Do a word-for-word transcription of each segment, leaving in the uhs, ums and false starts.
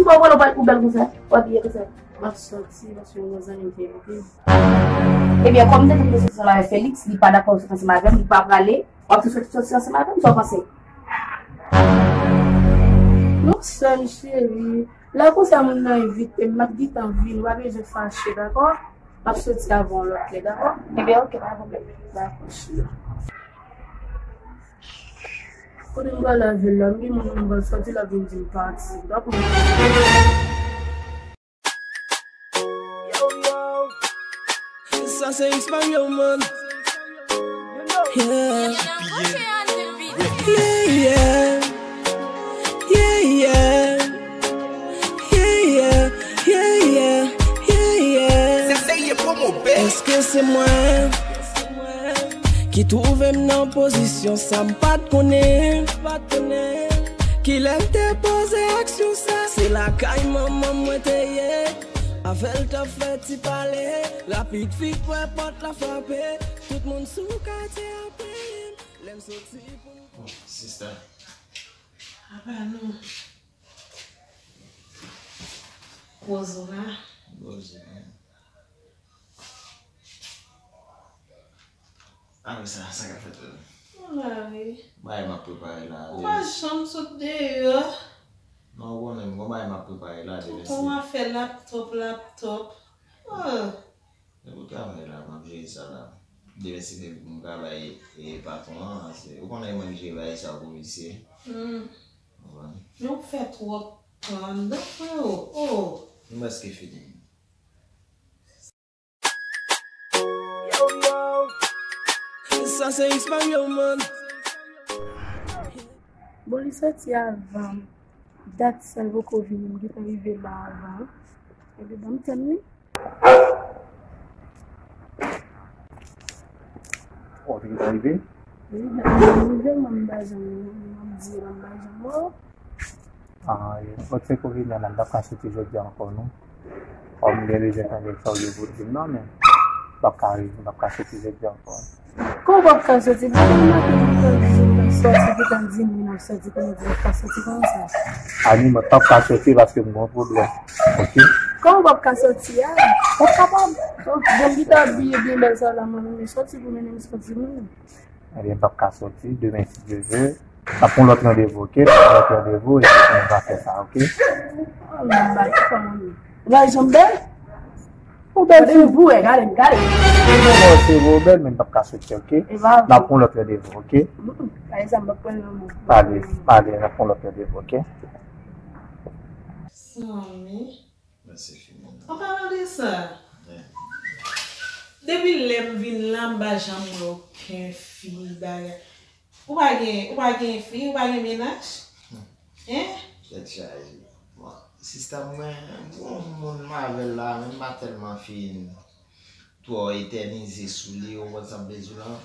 Bon, bon, ou bèl, ou bèl konsa, ou abiye konsa. M ap soti paske yon zanmi m te envite m. Ebyen, kòm m te di w soti ansanm avèk Felix, li pa dakò soti ansanm avè m, li pa prale, w ap tou soti soti ansanm avè m, sa w panse? Non, sè m cheri, lè konsa moun nan envite m, m ap gentan vini, ou pa bezwen fache, dakò? M ap soti avè w yon lòt lè, dakò? Ebyen, oke, pa gen pwoblèm. Dakò, cheri. Kote m pral lave l la, m gen moun m pral sòti la vin di m pati. Dakò. Yo, yo. Sa se X Mario, man. Yeah. Yeah, yeah. Yeah, yeah. Yeah, yeah. Yeah, yeah. Yeah, yeah. Èske se mwen ki twouve m nan pozisyon sa m pa t konnen? Kilè m te poze aksyon sa? Se lakay manman mwen te ye. Avè l t ap fè ti pale. Rapid fi kwè pòt la frape. Tout moun sou katye ap rele m. Lè m soti pou m... Bon, sista. Apa nou. Poze w la. Poze, men. Apre sa, sa k ap fèt la? Mwen la, wi. Bagay m ap prepare la. Ou pa janm sot deyò. Non, ou konnen m gon bagay m ap prepare la, demen se... Tonton afè laptòp, laptòp. Oh. Se pou travay la, m ap jere sa la. Demen se pou m travay e patwon an, se, ou konnen mwen ki jere bagay sa pou misye. Hmm. Ou konprann? Men ou fè twòp tan anndan, freo. Oh. M prèske fini. Sa se X Mario, man. Bon, li soti avan m. Dat sa l poko vini, m gentan rive la avan. Epi ban m tann li. Ou te gentan rive? Wi, dat m rive, mwen m pa janm, m ap di, mwen m pa janm wè w. Ah, ok, se kou vini la, m p ap ka soti jodi a ankò, non. Kòm m gen bezwen tande sa w gen pou di m nan, men m p ap ka rive, m p ap ka soti jodi a ankò. Kòman w p ap ka soti? Depi maten m tande w ap soti, poutan di m wi n ap soti, kounye a w di w p ap ka soti kòman sa? Ani, mwen p ap ka soti paske m gen yon pwoblèm. Ok? Kòman w p ap ka soti a? W ap kapab. Bon, m gentan abiye byen bèl sa la, mwen menm soti pou mennen m soti mwen. Ebyen, m p ap ka soti. Demen, si Dye vle, n ap pran lòt randevou, ok? N ap pran lòt randevou, epi nou va fè sa, ok? Oh, m pa janm bèl. Ou bèl tou. Gade m, gade m, gade m. Bon, se vre ou bèl, men m p ap ka soti, ok? N ap pran lòt randevou, ok? Mm-mm. Pale, n ap pran lòt randevou, ok? Zanmi. Mèsi, fini. An palan de sa, depi lè m vin la, m pa janm wè okenn fi bagay. Ou pa gen, ou pa gen fi, ou pa gen mennaj? Hein? Tèt chaje. Bon, sista mwen, bon, moun m avè l la, men m pa tèlman fin twò etènize sou li, ou konprann sa m vle di w lan.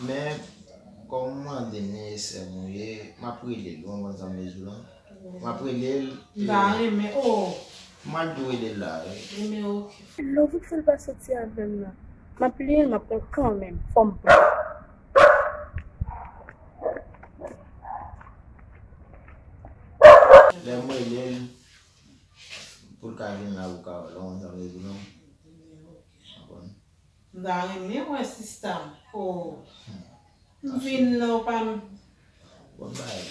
Men, kòm ou mande m, e sè m ou ye, m ap rele l, ou konprann sa m vle di w lan. M ap rele l, m ta renmen, oh. M al tou rele l la, wi. Renmen, ok. Lè w vin fè l pa soti avè m nan, m ap li l, m ap pran kanmenm, fò m pran. Lè m rele l, pou l ka vin la, ou ka wè l, ou konprann sa m vle di w lan. Konprann? M ta renmen wè sista m. Oh. M vin la, ou pa m... Bon bagay.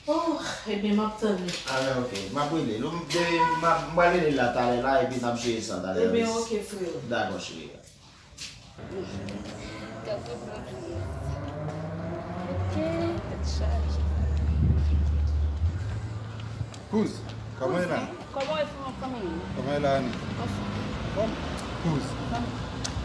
Oh, ebyen, m ap tann li. Ah, men, ok. M ap rele l. M, m, m pral rele l la talè la, epi n ap jere sa talè. Ebyen, ok, freo. Dakò, cheri. Gade blòf li. Ok, tèt chaje. Kouz, kòman e la? Kòman e fanmi? Kòman e la, Ani? Anfen. Kòm, kouz.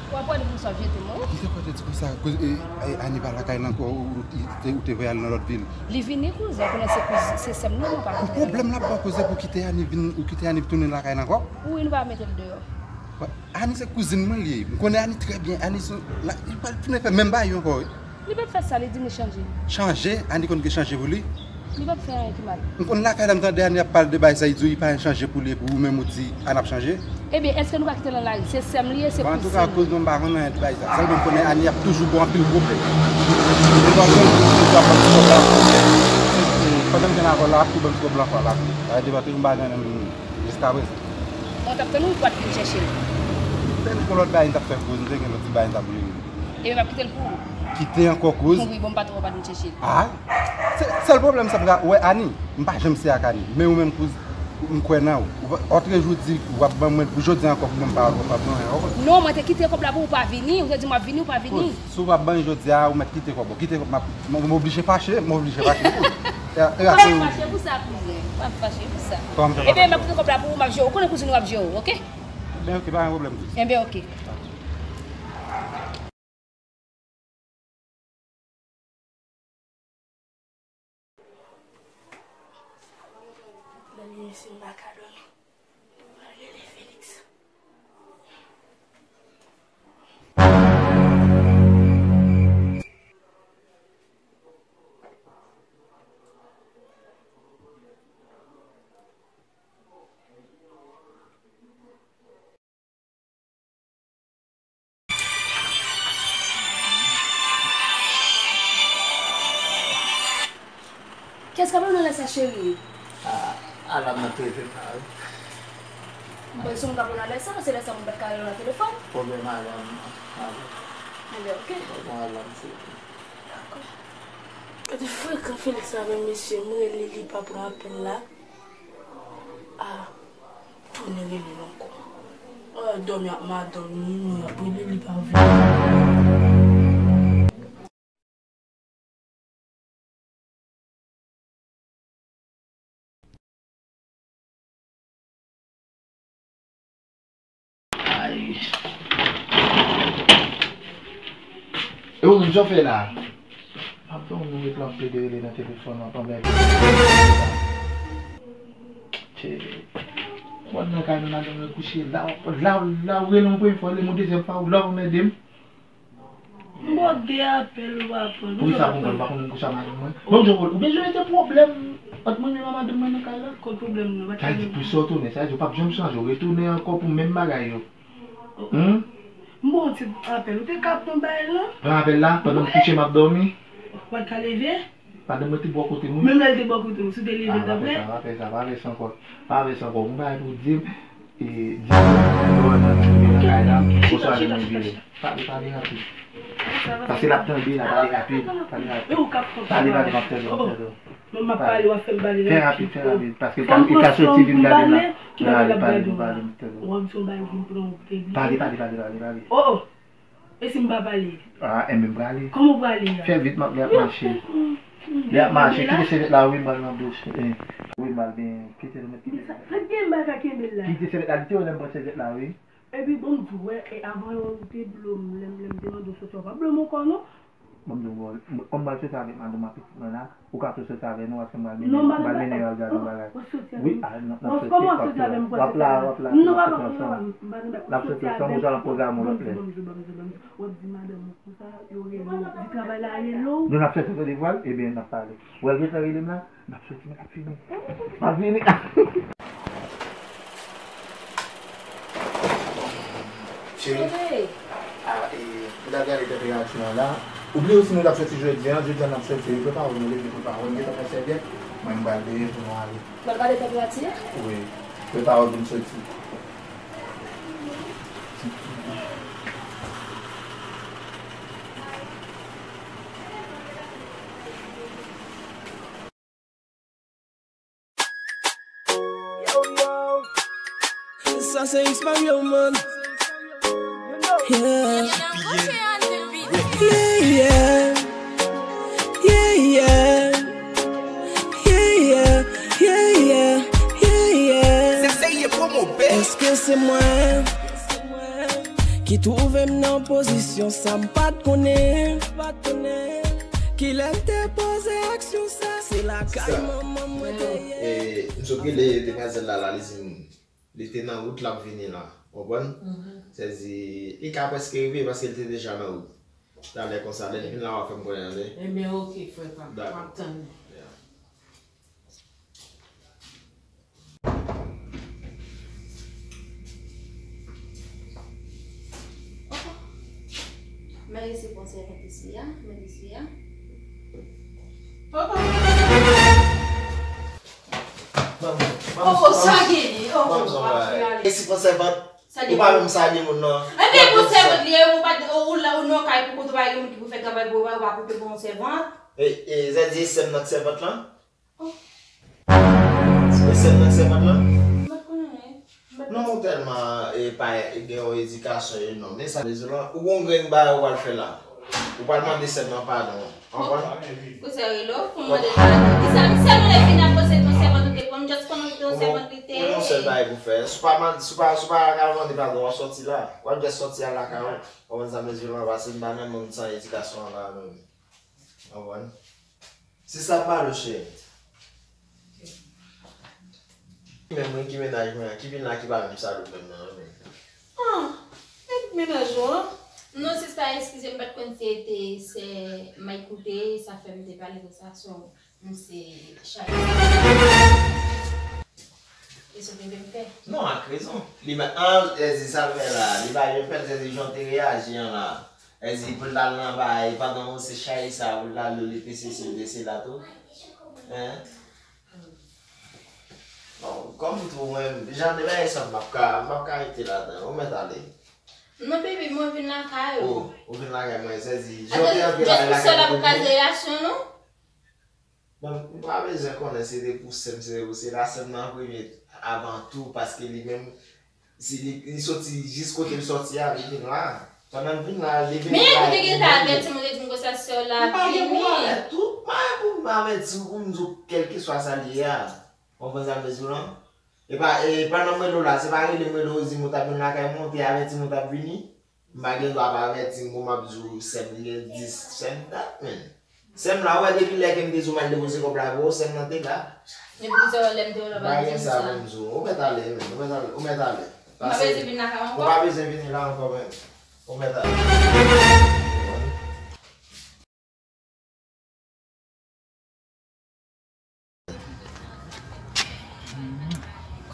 W ap wè li konsa, vye te mò. Li te kwè te di konsa, kouz, e, e, Ani pa lakay la ankò, ou, ou, ou te, ou te voye al nan lòt vil. Li vini, kouz, ou konnen se kouz, se sè m nan, mwen pa konnen. Pwoblèm la pa koze pou kite Ani vin, ou kite Ani tounen lakay la ankò. Wi, nou pa mete l deyò. Wè. Ani se kouzin mwen li ye. M konnen Ani trè byen. Ani se, la, li pral tounen fè menm bagay yo ankò, wi. Li p ap fè sa, li di m li chanje. Chanje? Ani konn gen chanje pou li? Li p ap fè anyen ki mal. M konn lakay la, m tande Ani ap pale de bagay sa, li di w li pa gen chanje pou li, epi ou menm ou di Ani ap chanje? Ebyen, èske nou ka kite l nan lari? Se sè m li ye, se kouzin. Bon, antouka, kouz mwen m pa konn anyen de bagay sa. Sèlman m konnen Ani ap toujou ba w anpil pwoblèm. Li pa konn pou l ap pran ti kòb la. Pandan m gen avè l la, ap tou ban m twob lanfwa la tou. Sa vle di, m pa t janm jiskaprezan. Mwen t ap tann ou pou w t vin chèche l. Tèl kon lòt bagay, m t ap fè koz, m te gen lòt ti bagay, m t ap jere. Ebyen, m ap kite l pou ou. Kite ankò kouz? Wi, bon, m pa twò, pa t vin chèche l. Ah, se, sèl pwoblèm sa, m ka, wè, Ani, m pa janm se ak Ani. Men ou menm, kouz, m kwè nan ou. Ou pa, lòt jou di, w ap ban mwen, pou jodi a ankò, pou mwen m pa, w ap ban mwen ankò. Non, mwen te kite kòb la pou ou pa vini, ou te di m w ap vini, ou pa vini. Kouz, si w p ap ban jodi a, ou mèt kite kòb ou. Kite kòb, m ap, m, m oblije fache, m oblije fache, kouz. E, e, pa fache pou sa, kouzen. Pa fache pou sa. Kòman m fè pa fache? Ebyen, m ap kite kòb la pou ou, m ap jere. Ou konnen kouzin ou ap jere, oke? Ebyen, oke, pa gen pwoblèm, kouz. Ebyen, oke. Lè li se m pa ka dòmi. Mwen rele Felix. Kiyès k ap rele w nan lè sa, cheri? Ah, Alan nan trete m la, wi. Bon, se moun k ap rele w nan lè sa, se lè sa moun pa t ka rele w nan telefòn? Pwoblèm Alan, Alan. Enben, oke. Pwoblèm Alan, se. Dakò. Gade frekan Felix la, men mesye, m rele li, li pa pran apèl la. Ah, tounen rele l ankò. Ah, dòmi ak madanm li, m ap rele li pa vle. Ay. E ou menm, sa w fè la? M ap tann ou ret la, w ap plede rele nan telefòn, w ap anmède m. Tchè. Mwen nan kay mwen, madanm mwen kouche la, la, la, ou rele yon premye fwa, ou rele m yon dezyèm fwa, ou la, ou anmède m. M ba w de apèl, ou pa pran. Poukisa pou mwen, ou pa konn kouche ak madanm mwen? Bon, Djòl, ou bezwen mete pwoblèm ant mwen menm ak madanm mwen nan kay la? Kot pwoblèm nan? Sa vle di, pou sa w tounen, sa vle di, ou p ap janm chanje, ou retounen ankò pou menm bagay yo. Hum? M ba w ti apèl, ou te ka pran bagay lan? Pran apèl la, pandan m kouche, m ap dòmi. Ou pa t ka leve? Madanm mwen te bò kote m, wi. Menm lè l te bò kote w, si w te leve, ah, l t ap prè? Pa fè sa, pa fè sa, pa fè sa ankò. Pa fè sa ankò. Ou pa pou di m, e, di m, lè w wè m ap rive nan kay la, oswa lè mwen vire. Pale, pale rapid. Paske l ap tande la, pale rapid, pale rapid. Pale, pale, m ap tande w, m ap tande w. Mwen m ap pale, w ap fè m pale rapid. Fè rapid, fè rapid. Paske l ka, li ka soti vin gade m la. Pale, pale, m ap tande w. W ap di yon bagay, ou vin pran, ou te bliye. Pale, pale, pale, pale, pale. Oh, oh. E si m pa pale? Ah, enben m prale. Kòman w prale a? Fè vit, m ap, lè ap mache. Lè ap mache, kite sèvyèt la, wi, m pral nan douch. Eh, wi, m pral byen, kite l, mèt kite l. Sa, sa gen m pa ka kenbe l la. Kite sèvyèt la, li te wè lè m pran sèvyèt la, wi. Epi bon, m di w, wè, e avan yo, ou te blo m, lè m, lè m te mande w soti, ou pa blo m ankò, non? Bon, m di w, bon, kòm m pral soti avèk madanm ak pitit mwen la, ou ka tou soti avè nou, paske m pral mennen, m pral mennen yo al gade yon bagay. Wi, ah, n ap soti, w ap la, w ap la, n ap soti ansanm. N ap soti ansanm, ou jan pwograme yon lòt lè. W ap di madanm ou konsa, yo rele w, di travay la rele w. Nou n ap fè sa, tande, vwal, ebyen, n ap pale. Ou wè l gentan rele m la? M ap soti, men l ap fini. M ap vini. Cheri, a, e, m t ap gade tanperati an la. Ou bliye si nou t ap soti jodi a, jodi a n ap soti, wi, prepare w, nou leve, prepare w. M gentan pran sèvyèt, mwen m pral dèyè pou nou ale. Ou pral gade tanperati a? Wi, prepare w pou n soti. Yo, yo. Sa se X Mario, man. Yeah. Yeah, yeah. Yeah, yeah. Yeah, yeah. Yeah, yeah. Yeah, yeah. Èske se mwen ki twouve m nan pozisyon sa m pa t konnen? Kilè m te poze aksyon sa, se lakay manman mwen te ye. E, m sot rele demwazèl la, la, li di m, li te nan wout, l ap vini la. Konprann? Sèdi, li ka prèske rive paske li te deja nan wout. Talè konsa, lè l vin la, w a fè m konnen, tande? Ebyen, oke, frè pa m. Dakò. M ap tann ou. Yeah. Mèt isi, pran sèvyèt isi a, mèt isi a. Papa! Oh, oh, sa genyen. Oh, oh, w ap fè ale. E si pou sèvant, ou pa menm salye moun nan. Ebyen, pou sèvant li ye, ou pa, ou, ou la, ou nan kay pou kont ou, pa gen moun ki pou fè travay pou ou, ou pa koupe pou yon sèvant. E, e, Zèdi, e sèm nan k sèvant lan? Oh. E sèm nan k sèvant lan? M pa konnen. Non, ou tèlman, e, pa, e, gen yon edikasyon enorm. Men sa, Zèdi lan, ou gon grenn bagay ou pral fè la. Ou pral mande sèm nan padon. Konprann? Ou serye lo, pou mande padon. Kisa, m sèlman lè fini ap poze ton sèvant ou te pran, m just konnen ton sèvant li te ye. Ou gon sèl bagay pou fè. Si w pa mande, si w pa, si w pa ka mande padon, w ap sòti la. W ap just sòti al lakay ou. Konprann sa, Zèdi lan, pase m pa nan moun san edikasyon an la menm. Konprann? Se sa m pale w, cheri. Menm mwen ki mennaj mwen an, ki vin la ki pa menm salop menm nan, menm. Ah, e mennaj ou an? Non, sista, eskize m, m pa t konn si se, se Mike ou te ye, sa fè m te pale konsa, so, m se Chayisa. E sa w te vle m fè? Non, ak rezon. Li pa, an, Zèdi, sa l fè la, li pa, yo fè l, Zèdi, jan w te reyaji an la. Èske pou l t al nan bay, pandan w se Chayisa, pou l t al li te sesi, li te sela tou? Hein? Non, kòm tou mwen, jan de bagay sa, m p ap ka, m p ap ka rete ladan. Ou mèt ale. Non, baby, mwen vin lakay ou. Oh, ou vin lakay mwen, sezi. Jan de antre lakay mwen. Just pou sela pou kaz relasyon nou? Bon, m pa bezwen konnen si se te pou sè m, si se te pou sè la, sè m nan an premye avan tou, paske li menm, si li, li soti jis kote l soti a, li vin la. Pandan l vin la, li vin la. Men ou te gentan avèti m, ou te di m konsa sè w la ap vini. M pa gen pou m avèti w, m pa gen pou m avèti w pou m di w kèlkeswa sa l ye a. Ou konprann sa m vle di w lan? E pa, e pandan m rele w la, se pa rele m rele w di m ou t ap vin lakay mwen, ou te avèti m ou t ap vini. M pa gen dwa pa avèti m pou m ap di w sè m li gen dis, sè m dat, menn. Sè m la, ou wè depi lè ke m te di w m al depoze kòb la pou ou, sè m nan te la. Depi ki sè w lè m te wè l w ap di m sa? M pa gen sa pou m di w. Ou mèt ale, menn. Ou mèt ale. Ou mèt ale. Ou pa bezwen vin lakay mwen ankò? Ou pa bezwen vini la ankò, menn. Ou mèt ale.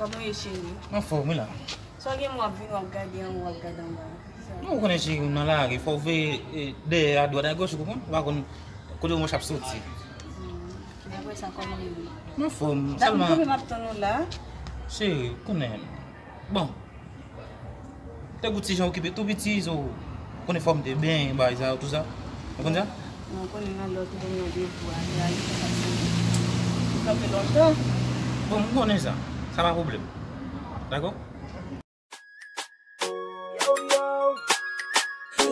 Kòman w ye, cheri? Anfòm, wi la. Sa w gen, w ap vin, w ap gade anwo, w ap gade anba. Non, ou konnen, cheri, m nan lari, fò w veye, e, dèyè, adwat, agoch, ou konprann? Ou pa konn kote mouch ap soti. Hmm, men apre sa, kòman w ye? M anfòm, sèlman. Dakò, kanpe, m ap tann ou la. Cheri, ou konnen. Bon. Te gou ti jan okipe tou piti, so, konnen fò m te benyen, bagay sa yo, tou sa. Ou konn sa? Non, konnen nan lè w te ban m randevou a, te al fè sa, sa fè lontan. Bon, m konnen sa. Sa pa pwoblèm. Dakò? Yo, yo.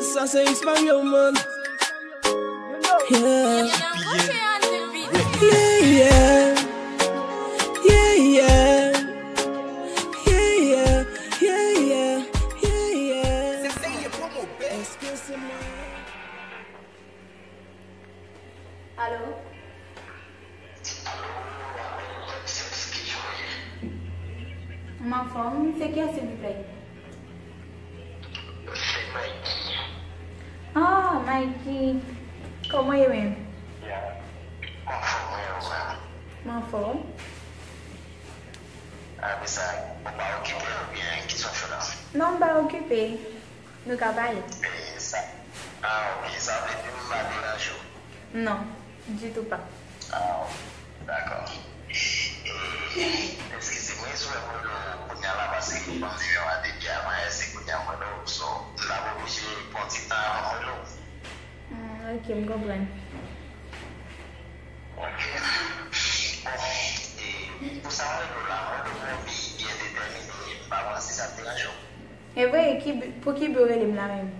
Sa se X Mario, man. Yeah. Yeah, yeah. Yeah, yeah. Yeah, yeah. Yeah, yeah. Èske se mwen? Alo? M anfòm, se kiyès, silvouplè? Se Mikey. Ah, Mikey. Kòman w ye menm? Ya. M anfòm, wi, ou menm? M anfòm. Apre sa, ou pa okipe oubyen kisa w fè la? Non, m pa okipe. Nou ka pale. E sa, ah, ok, sa vle di m pa deranje w? Non, ditou pa. Ah, ok, dakò. E, eskize m, wi, si w wè m rele w kounye a la, paske m ban m nimewo a depi avan yè, se kounye a m rele w, so, m t ap oblije pran ti tan avan m rele w. Hmm, ok, m konprann. Ok. Bon, e, pou sa m rele w la, m rele w pou yon bi byen detèmine, m pa konn si sa ap deranje w. E vre, ki bi, pou ki bi w rele m la menm?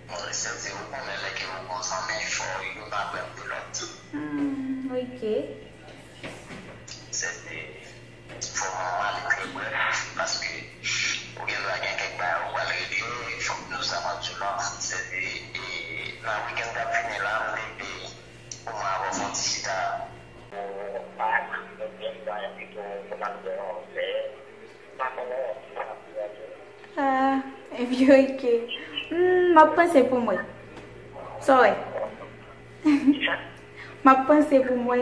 Bon, sètadi, ou konnen lè ke ou gon zanmi, fò youn aprann de lòt. Hmm, ok. Sètadi, fò mwen ale trè brèf, paske ou gen dwa gen kèk bagay ou pral regle, fòk nou sa mande youn lòt. Sètadi, e, nan wikenn k ap vini la, m te vle pou mwen avè w fè yon ti chita. Ou pa, ou gen dwa pito, ou pa bezwen yon vè. Ah, ebyen, ok. Hmm, m ap panse pou m wè. Sa w wè? M ap panse pou m wè.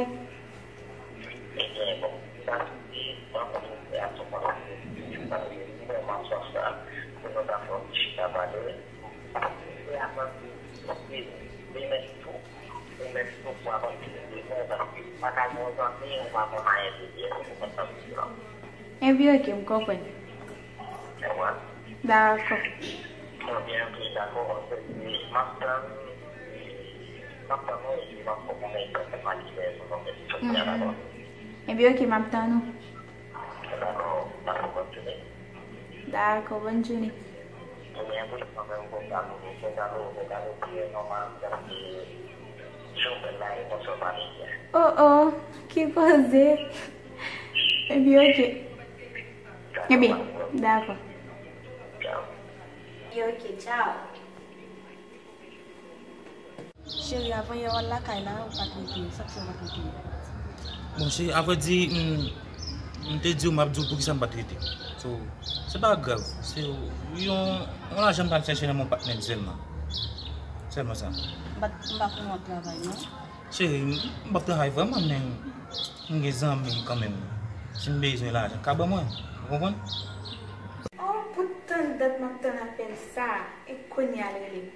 Pa ka gen yon zanmi, ou pa konn anyen de li, èske ou konprann sa m di la? Ebyen, oke, m konprann. Ou konprann? Dakò. Ebyen, oke, dakò, paske m ap tann, m ap tann ou, epi m ap fè w konnen egzakteman kilè pou nou fè ti sòti a, dakò? Ebyen, oke, m ap tann ou. Dakò, dakò, bòn jounen. Dakò, bòn jounen. Ebyen, pou sa menm, pou galo, pou galo, pou galo, pi nòmal, paske jou bèl la, e konsa w pale byen. Oh, oh, ki koze. Ebyen, oke. Ebyen, dakò. Tchaw. Ebyen, oke, tchaw. Cheri, avan yè w al lakay la, ou pa t rete, sa k fè w pa t rete? Bon, cheri, avrèdi, m, m te di w, m ap di w poukisa m pa t rete. So, se pa grav. Se yon, yon lajan m t al chèche nan men yon patnè m sèlman. Sèlman sa. M pa t, m pa konn w ap travay, non? Cheri, m, m p ap travay vrèman, men m gen zanmi m kanmenm. Si m bezwen lajan, ka ban mwen. Ou konprann? Oh, pou tann dat m ap tann apèl sa, e kounye a l rele m.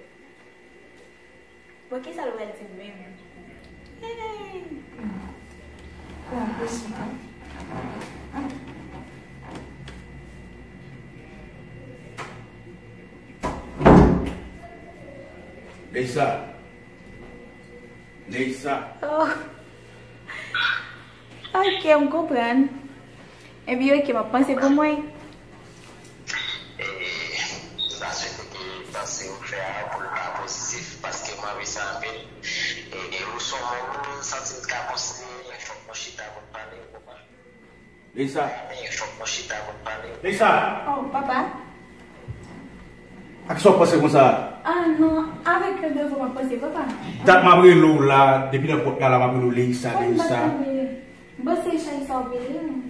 Bon, kisa l pral di m menm? Hey! Bon, pou chita. Leisa. Leisa. Oh. Ok, m konprann. Ebyen, ok, m ap panse pou mwen. E, m ta swete ke panse ou fè a pou l pa pozitif, paske m anvi sa anpil. E, e ou se yon moun, m santi m ka konsidere, men fòk nou chita pou n pale, ou konprann? Leisa. Men fòk nou chita pou n pale. Leisa! Oh, papa. A kisa w panse konsa? Ah, non, avèk yon devwa m ap panse, papa. Dat m ap rele w la, depi nan pòt la, la, m ap rele w, Leisa, Leisa. Bon, se chay sa w vle, non?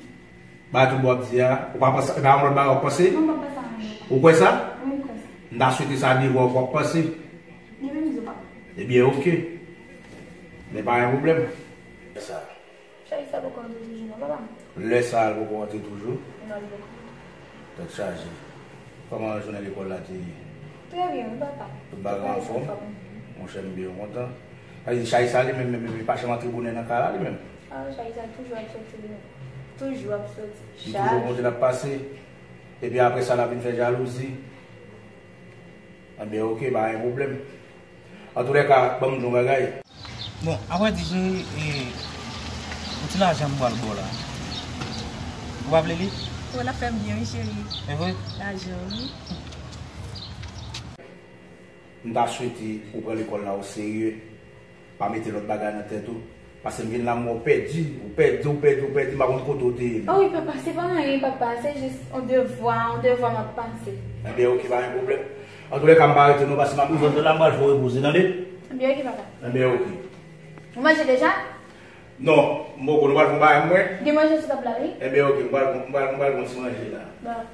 Ba tout bon w ap di a, ou pa panse, e pa yon lòt bagay w ap panse? Non, m pa panse a anyen. Ou kwè sa? Wi, m kwè sa. M ta swete sa devan w, w ap panse. Li menm di w pa. Ebyen, ok. Men pa gen pwoblèm. Sa. Chay sa poko rantre toujou, non, papa? Lè sa, l poko rantre toujou? Non, li poko. Tèt chaje. Kòman jounen lekòl la te ye? Trè byen, wi, papa. Tout bagay anfòm? Monchè, m byen kontan. Sa vle di, chay sa li menm, menm, menm, li pa janm antre bonè nan kay la, li menm? Ah, chay sa toujou ap soti, li menm. Toujou ap soti. Li toujou kote l ap pase. Epi apre sa, l ap vin fè jalouzi. Enben, ok, pa gen pwoblèm. Antoulèka, ban m di w yon bagay. Bon, apre di, cheri, e, yon ti lajan m pral ba w la. Ou pa vle li? Ou la fè m byen, wi, cheri. E vre? Lajan, wi. M ta swete ou pran lekòl la o serye. Pa mete lòt bagay nan tèt ou. Paske m vin la, m wè w pèdi, ou pèdi, ou pèdi, ou pèdi, m pa konn kote w te ye. Oh wi, papa, se pa anyen, papa, se jis yon devwa, yon devwa m ap pase. Enben, ok, pa gen pwoblèm. Antoulèka, m pa rete non, paske m ap rive anndan la, m pral fè w repoze, tande? Enben, ok, papa. Enben, ok. Ou manje deja? Non, m poko, nou pral fè yon bagay, mwen. Gen manje sou tab la, wi. Enben, ok, m pral, m pral, m pral pran ti manje la. Bon.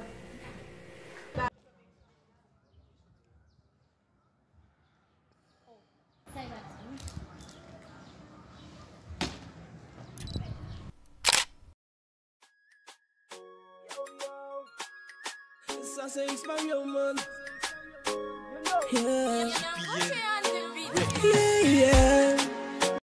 Sa se X Mario, man. Yeah. Yeah, yeah.